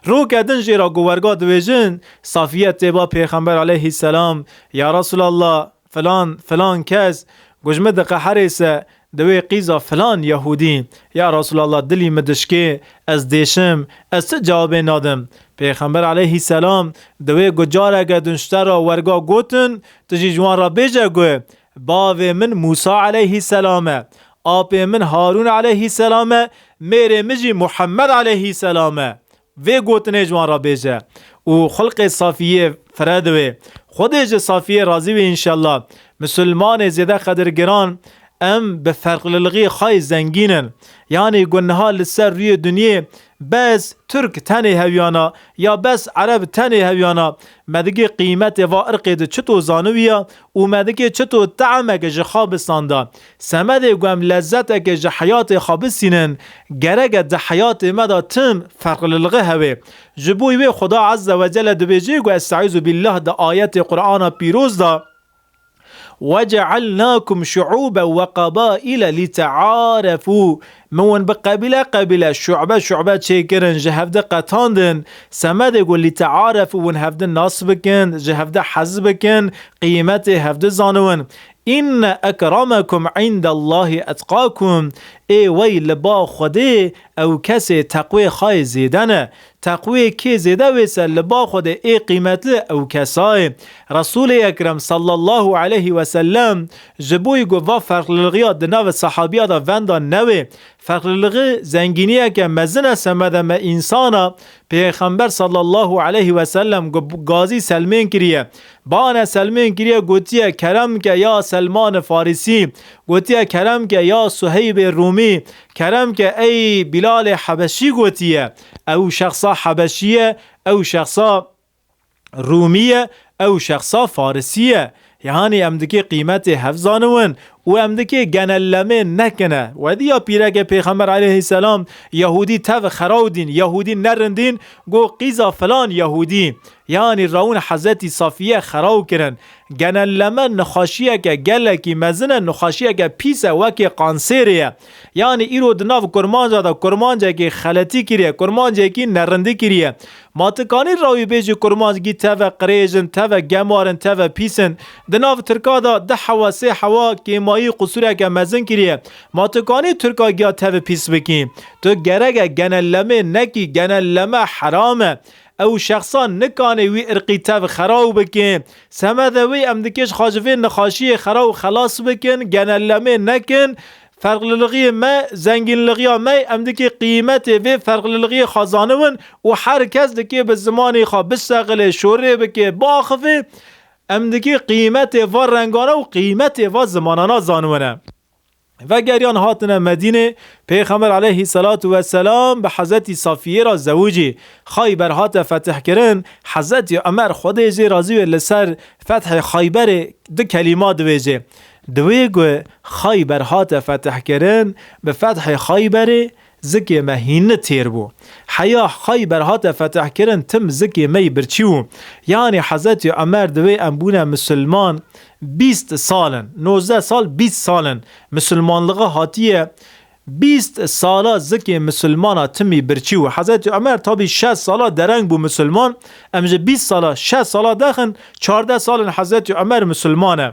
Roke din jê re ku werga dibêjin, Safiye tê ba Pêxember aleyhisselam, ya Resulallah, filan, filan kes, ku ji min diqeherê se, di wê qîza filan Yahûdî, ya Resulallah, dilî min dişkê, ez dêşim, ez çi cewabê nadim? Pêxember aleyhisselam, di wê ku careke din ji te re werga gotin, tu jî ji wan re bêje ku, bavê min Mûsa aleyhisselam e, apê min Harûn aleyhisselam e, mêrê min jî Muhammed aleyhisselam e. Vê gotinê ji wan re bêje û xulqê Safiyê fire diwê. Xwedê ji Safiyê razî wê înşellah. Misilmanê zêde qedirgiran, em bi ferqlilixî xayê zengîn in. Yanî ku niha li ser rûyê dinyê bes Tirk tenê hewiyana ya bes Ereb tenê hewiyana, me digê qîmetê va irqê di çito zaniwiya û me dikê çito te'meke ji xwe bisanda. Semedê ku em lezzeteke ji heyatê xwe bisînin, gerek e di heyatê me de tim ferqlilixî hewê. Ji bo wê Xuda Azze ve Celle dibêje ku, Estaizu billah, di ayetê Qur'ana pîroz de, "Ve cealnakum şu'uben ve qabaile lite'arefu." Min wan bi qebîle qebîle, şu'be şu'be çêkirin, ji hevdi qetandin. Semedê ku lite'arefu, wan hevdi nas bikin, ji hevdi hez bikin, qîmetê hevdi zaniwin. "Inne ekremekum indallahi etqakum." Ê wey li ba Xwedê ew kesê teqwê xayê zêde ne. Teqwê kê zêde wê se li ba Xwedê ê qîmetli ew kesayê. Resûlê Ekrem sallallahu aleyhi ve sellem ji bo yî ku va ferqlilixiya di nav sahabiya de venda newê. Ferqlilixî zengîniyeke mezin e semede me însana. Pêxember sallallahu aleyhi ve sellem gu-, gazî Selmên kiriye. Bane Selmên kiriye, gotiye, "Kerem ke ya Selman Farisî." Gotiye, "Kerem ke ya Suheybê Rûmî." "Kerem ke ey Bilalê Hebeşî," gotiye. Ew şexsa Hebeşî ye, ew şexsa Rûmî ye, ew şexsa Farisî ye. Yanî em dikê qîmetê hev zaniwin û em dikê genellemê nekine. Wediya pîreke Pêxember aleyhisselam Yahûdî tev xeraw dîn, Yahûdî nerindîn, got, "Qîza filan Yahûdî." Yanî rawin Hezretî Safiye xeraw kirin. Genelleme nixweşiyeke gelekî mezin e, nixweşiyeke pîs e, wekî kansêrê ye. Yanî îro di nav kurmanca de kurmancekî xeletî kiriye, kurmancekî nerindî kiriye. Ma tu kanî rawî bêjî kurmancgî teve qirêj in, teve gemar in, teve pîs in? Di nav Tirka de du hewa, sê hewa kêmayî, qusûreke mezin kiriye. Ma tu kanî Tirka giya teve pîs bikî? Tu gereke genellemê nekî, genelleme heram e. ew şexsan nikanê wî irqî tev xeraw bike. Semede wê em dikê ji xwe ji vê nexaşiyê xeraw xelas bikin, genellemê nekin. Ferqliliğiyê me, zengînliğiya me, em dikê qîmetê vê ferqliliğiyê xwe zaniwin û her kes dikê bi zimanê xwe bişexilê, şorê bike, biaxivê. Em dikê qîmetê va rengana û qîmetê va zimanana zaniwine. Vegeriyan hatine Medînê, Pêxember aleyhisselatu vesselam bi Hezretî Safiyê re zewicî. Xayber hate fetihkirin, Hezretî Omer Xwedê jê razî wê li ser fethê Xayberê du kelîma dibêje. Diwê ku Xayber hate fetihkirin, bi fethê Xayberê zikê me hîni têr bû. Heya Xayber hate fetihkirin, tim zikê me yî birçî bû. Yanî Hezretî Omer diwê em bûne misilman, bîst sal in, nozdeh sal, bîst sal in misilmanliği hatiye, bîst sala zikê misilmana timî birçî bû. Hezretî Omer tabî şeş sala dereng bû misilman, em ji bîst sala, şeş sala dexin, çardeh sal in Hezretî Omer misilman e.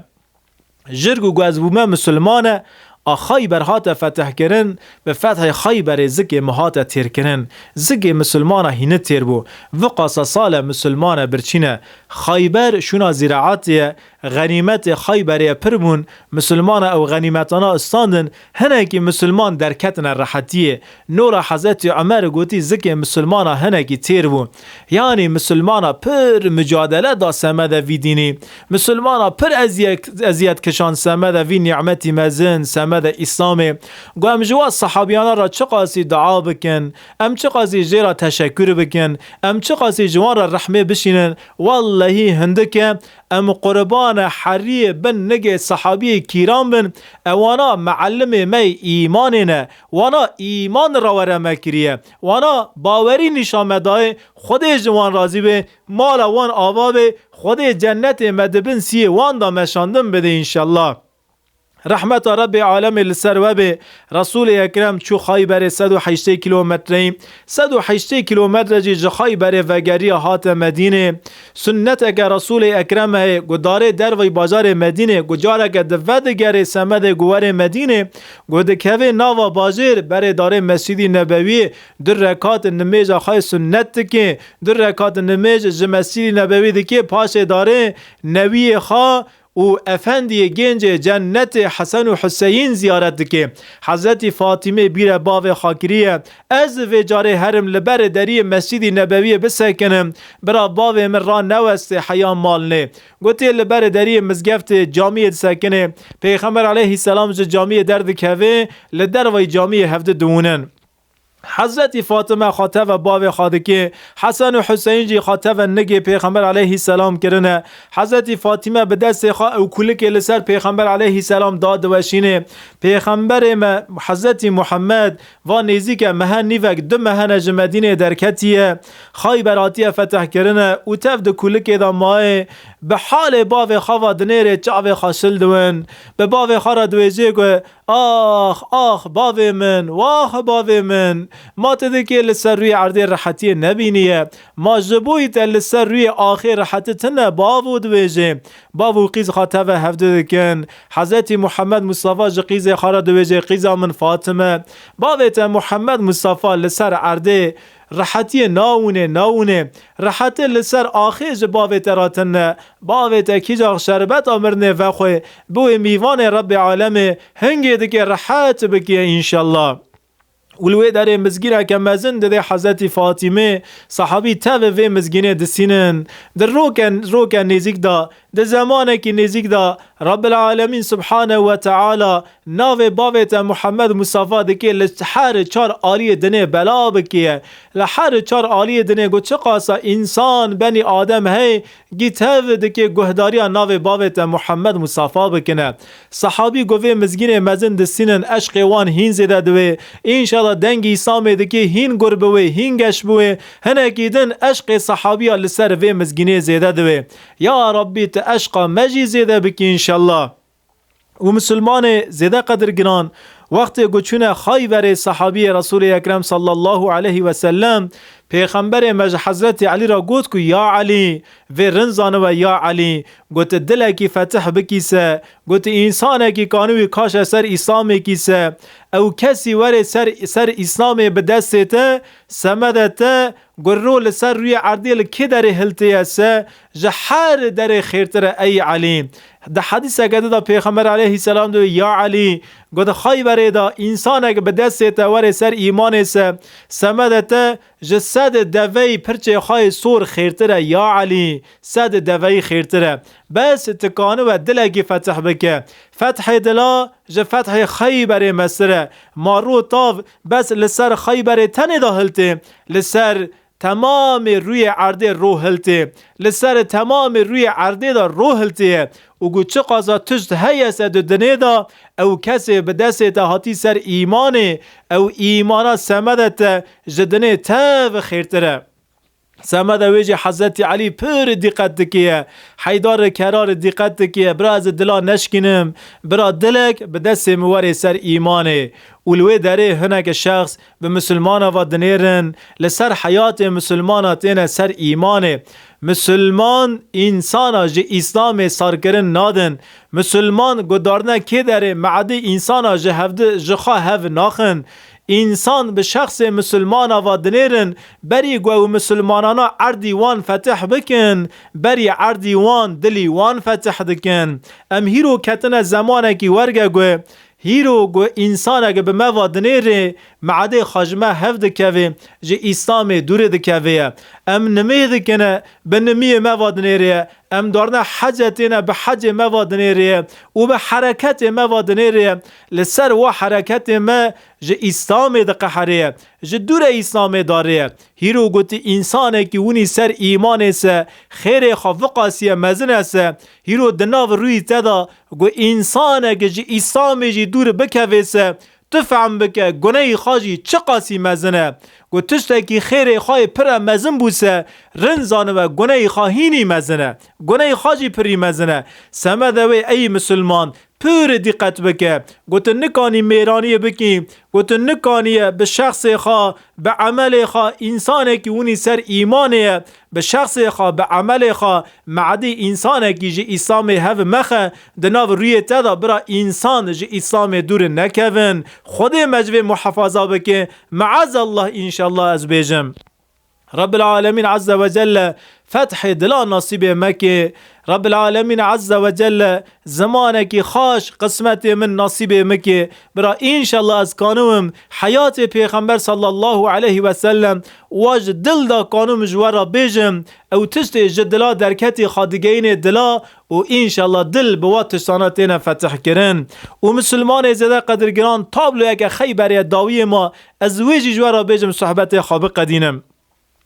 Jir ku ez bûme misilman e, a Xayber hate fetihkirin, bi fethê Xayberê zikê min hate têrkirin. Zikê misilmana hîni têr bû. Viqasa sal e misilman e birçî ne. Xayber şûna zîraetê ye, xenîmetê Xayberê ye pir bûn, misilmana ew xenîmetana istandin, hinekî misilman derketine rehetiyê. Nora Hezretî Omer gotî zikê misilmana hinekî têr bû. Yanî misilmana pir micadele da semede vî dînî. Misilmana pir eziyet, eziyet kişand semede vî nîmetî mezin, semede Îslamê. Got em ji wa sehabiyana re çiqasî dua bikin, em çiqasî jê re teşekkür bikin, em çiqasî ji wan re rehmê bişînin. Wellehî hindik e, em qurbane heriyê bin nigê sehabiyê kîran bin, ewana meellimê me yê îmanê ne. Wana îman re were me kiriye. Wana bawerî nîşan me dayê, Xwedê ji wan razî be, mala wan ava be, Xwedê cennetê me di bin siyê wan de meşandin bide înşellah. Rehmeta Rebbê alemê li ser we be, Resûlê Ekrem çû Xayberê sed û heştê kîlometreyî, sed û heştê kîlometre jî ji Xayberê vegeriya hate Medînê. Sunneteke Resûlê Ekrem heye, ku darê derveyî bajarê Medînê, ku careke di vedigerê semedê ku werê Medînê, ku dikeve nava bajêr, berê darê Mescîdî Nebewiyê, du rekat nimêja xwe yê sunnet dike, du rekat nimêj ji Mescîdî Nebewî dike, paşê darê newiyê xwe û efendiyê gêncê cennetê Hesen û Huseyîn ziyaret dike. Hezretî Fatîmê bîre bavê xwe kiriye, ez vê carê herim li berê deriyê Mescîdî Nebewiyê bisekinim, bira bavê min ranewestê heya malnê. Gotê li berê deriyê mizgeftê camiyê disekinê. Pêxember aleyhîselam ji camiyê derdikeve, li dervayî camiyê hevdu diwûnin. Hezretî Fatime xwe teve bavê xwe dike, Hesen û Huseyîn jî xwe teve nigê Pêxember aleyhîselam kirine. Hezretî Fatime bi destê xwe ew kulikê li ser Pêxember aleyhîselam da diweşînê. Pêxemberê me Hezretî Muhammed va nêzîke mehe nîvek du mehene ji Medînê derketiye, Xayber hatiye fetihkirine û tev di kulikê de maye, bi halê bavê xwe va dinêrê çavê xwe şil diwin. Bi bavê xwe re diwêjê ku, Ax, ax, bavê min, wax bavê min, ma tu dikê li ser rûyê erdê rehetiyê nebîniye, ma ji bo yî te li ser rûyê axê reheti tune, bavo dibêje. Bav û qîz xwe teve hevdu dikin. Hezretî Muhammed Mustafa ji qîzê xwe re dibêje, qîza min Fatime. Bavê te Muhammed Mustafa li ser erdê rehetiyê nawûnê, nawûnê. Reheti li ser axê ji bavê te re tune. Bavê te kîja şerbeta mirinê vexwe, biwê mîvanê Rebbê alemê, hingê dike rehet bikiye înşellah. Û li wê derê mizgîneke mezin didê Hezretî Fatîmê, sahabî tevê vê mizgînê disînin. Di roke, roke nêzîk de, di zemanekî nêzîk de, Rabbil Alemîn Subhanehu ve Teala navê bavê te Muhammed Mustafa dike li her çar aliyê dinê bela bikiye. Li her çar aliyê dinê ku çiqasa însan, benî Adem hey, gî tev dike guhdariya navê bavê te Muhammed Mustafa bikine. Sahabî ku vê mizgînê mezin disînin, eşqê wan hîn zêde diwê. Înşallah dengî Îslamê dike hîn gur biwê, hîn geş biwê. Hinekî din eşqê sahabiya li ser vê mizgînê zêde diwê. Ya Rabbî, tu eşqa me jî zêde bikî înşallah. Û misilmanê zêde qedirgiran, wextê ku çûne Xayberê, sahabiyê Resûlê Ekrem sallallahu aleyhi ve sellem, Pêxemberê me ji Hezretî Elî re got ku, Ya Elî, vê rind zaniwe ya Elî, got, tu dilekî fetih bikî se, got, tu însanekî kanû wî kaşe ser Îslamê kî se, ew kesî were ser, ser Îslamê bi destê te, semede te, Got ro li ser rûyê erdê li kê derê hiltiye se, ji her derê xêrtir e ey Elî. Di hedîseke din de Pêxember aleyhisselam diwê, ya Elî, got Xeyberê de însanek bi destê te were ser îmanê se, semede te ji sed deveyî pirçê xwe yê sor xêrtir e, ya Elî, sed deveyî xêrtir e. Bes tu kanibe dilekî fetih bike. Fethê dila ji fethê Xeyberê mestir e. Ma ro tav bes li ser Xeyberê tenê de hiltê, li ser temamê rûyê erdê ro hiltê. Li ser temamê rûyê erdê de ro hiltê ye. Û ku çiqasa tişt heye se di dinê de, ew kesê bi destê te hatî ser îmanê, ew îmana semede te ji dinê tev xêrtir e. Semede wê jî Hezretî Elî pir dîqet dikiye. Heydar kerar dîqet dikiye. Bira ez dila neşkînim. Bira dilek bi destê min werê ser îmanê. Û li wê derê hinek şexs bi misilmana va dinêrin. Li ser heyatê misilmana têne ser îmanê. Misilman însana ji Îslamê sarkirin nadin. Misilman gudarine kê derê meedê însana ji hevdi-, ji xwe hev naxin. Însan bi şexsê misilmana va dinêrin, berî ku ew misilmanana erdî wan fetih bikin, berî erdî wan, dilî wan fetih dikin. Em hîro ketine zemanekî werge ku, hîro ku însanek bi me va dinêrê, meedê xwe ji me hev dikevê, ji Îslamê dûrê dikevê ye. Em nimê dikine, bi nimiyê me va dinêrê ye. Em darine hece têne bi hecê me va dinêrê ye û bi hereketê me va dinêrê ye. Li ser wa hereketê me ji Îslamê diqeherê ye. Ji dûre Îslamê darê ye. Hîro gotî, însanekî winî ser îmanê se, xêrê xwe viqasiye mezin e se, hîro di nav rûyî te de ku însanek ji Îslamê jî dûr bikevê se, tu fehm bike, gunehî xwe jî çiqasî mezin e. Ku tiştekî xêrê xwe yê pire mezin bû se, rin zanibe gunehî xwe hînî mezin e. Gunehî xwe jî pirî mezin e. Semede wê ey misilman, pir dîqet bike. Ku tu nikanî mêraniyê bikî, ku tu nikaniye bi şexsê xwe, bi emelê xwe, însanekî winî ser îmanê ye, bi şexsê xwe, bi emelê xwe, meedî însanekî ji Îslamê hev mexe, di nav rûyê te de bira însan ji Îslamê dûr nekevin. Xwedê me ji vê muhefaza bike. Meazallah, înşallah ez bêjim. Rabbil Alemîn Azze ve Celle fethê dila nasîbê me ke. Rabbil Alemîn Azze ve Celle zimanekî xaş qismetê min nasîbê min ke. Bira, înşallah ez kanim heyatê Pêxember sallallahu aleyhi ve sellem wa ji dil da kanim ji we re bêjim. Ew tiştê ji dila derketî xwe digeyînê dila û înşallah dil bi wa tiştana têne fetihkirin. Û misilmanê zêde qedirgiran, tabloyeke Xeyberê dawiyê ma, ez wê jî ji we re bêjim, sohbetê xwe biqedînim.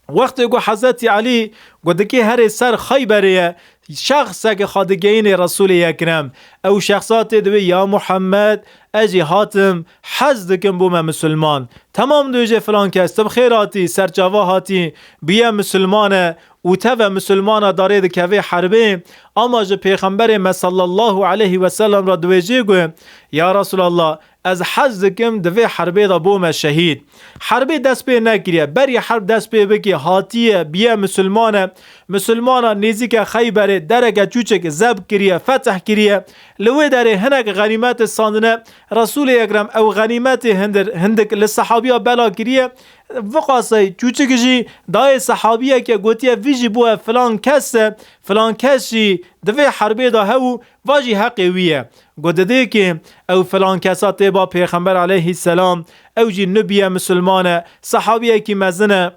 Wextê ku Hezretî Elî ku dikê herê ser Xeyberê ye, şexseke xwe digeyînê Resûlê Ekrem. Ew şexsa tê dibê, ya Muhammed, ez jî hatim, hez dikim bûme misilman. Temam, dibêje filan kes, tu bi xêr hatî, serçava hatî, bûye misilman e û teve misilmana darê dikevê herbê, ama ji Pêxemberê me sallallahu aleyhi ve sellem re dibêjê ku, ya Resulallah, ez hez dikim di vê herbê de bome şehîd. Herbê dest pê nekiriye. Berî herb dest pê bike, hatiye, biye misilman e. Misilmana nêzîke Xeyberê dereke çûçik zeb kiriye, fetih kiriye. Li wê derê hinek xenîmet standine. Resûlê Ekrem ew xenîmetê hindir, hindik li sehabiya bela kiriye. Viqasey çûçik jî dayê sehabiyeke, gotiye, vî jî bûye filan kes e, filan kes jî di vê herbê de hebû, va jî heqê wî ye. Got, didê ki ew filan kesa tê ba Pêxember aleyhisselam, ew jî nubiye misilman e, sehabiyekî mezin e.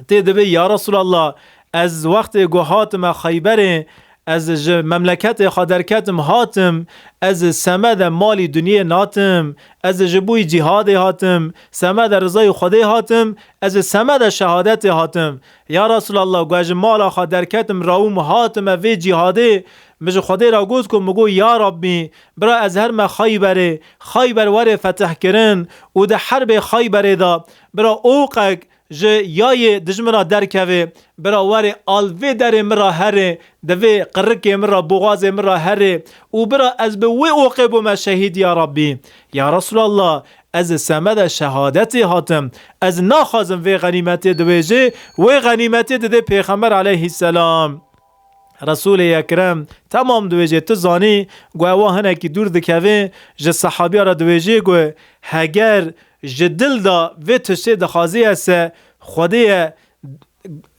Tê dibê, ya Resulallah, ez wextê ku hatime Xeyberê, ez ji memleketê xwe derketim hatim, ez semede malî dinyê natim, ez ji bo cîhadê hatim, semede rizayê Xwedê hatim, ez semede şehadetê hatim. Ya Resulallah, ku ez ji mala xwe derketim, rawim hatime vê cîhadê, min ji Xwedê re got ku, min got, ya Rabbî, bira ez herme Xeyberê, Xeyber were fetihkirin û di herbê Xeyberê de, bira oqek ji yayê dijmina derkeve, bira were al vê derê min re herê, di vê qirikê min re, boxazê min re herê û bira ez bi wê oqê bûme şehîd, ya Rabbî. Ya Resulallah, ez semede şehadetê hatim. Ez naxwazim vê xenîmetê, dibêje, wê xenîmetê didê Pêxember aleyhisselam. Resûlê Ekrem, temam, dibêje, tu zanî ku ewa hinekî dûr dikeve, ji sehabiya re dibêje ku heger ji dil de vê tiştê dixwazî ye se, Xwedê ye,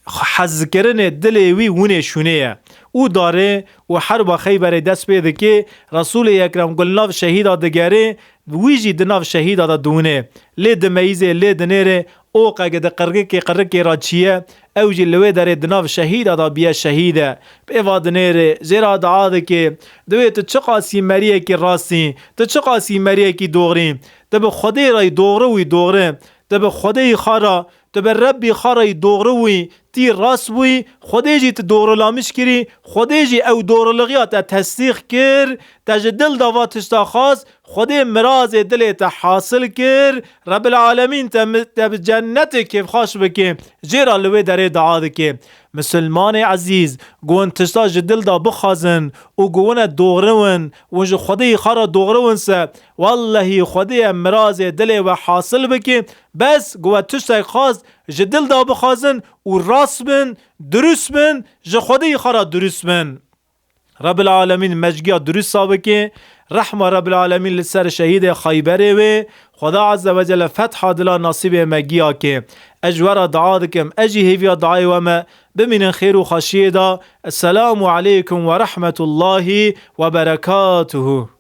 hezkirinê dilê wî winê şûnê ye. Û darê û herba Xeyberê dest pê dike, Resûlê Ekrem ku li nav şehîda digere, wî jî di nav şehîda de diwine. Lê dimeyîzê, lê dinêre, oqek di qirikê, qirikê re çiye, ew jî li wê derê di nav şehîda de biye şehîd e. Pê va dinêre, jê re dua dike, divê tu çiqasî meriyekî rastî, tu çiqasî meriyekî doğrî, tu bi Xwedê re yî doğru wî doğru, tu bi Xwedê yî xwe re, tu bi Rebbî xwe re yî doğru wî, tî rast bûyî, Xwedê jî tu doğrulamiş kirî, Xwedê jî ew doğruluxiya te tesdîq kir, te ji dil de va tişta xwest, Xwedê mirazê dilê te hasil kir, Rebbil Alemîn te mi-, te bi cennetê kêfxweş bike, jê re li wê derê dua dike. Misilmanê ezîz, ku hûn tişta ji dil de bixwazin û ku hûn e doğru win, hûn ji Xwedê xwe re doğru win se, wellehî Xwedê ye mirazê dilê we hasil bike, bes ku we tiştek xwast ji dil de bixwazin û rast bin, dirust bin, ji Xwedê xwe re dirust bin. Rebbil Alemîn mecgiya dirust sabike, rehma Rebbil Alemîn li ser şehîdê Xeyberê wê, Xweda Azze ve Celle fetha dila nasîbê me giya ke. Ez ji we re dua dikim, ez jî hêviya duayê we me, bimînin xêr û xweşiyê de. Esselamu aleykum ve rahmetullahi ve berekatuhu.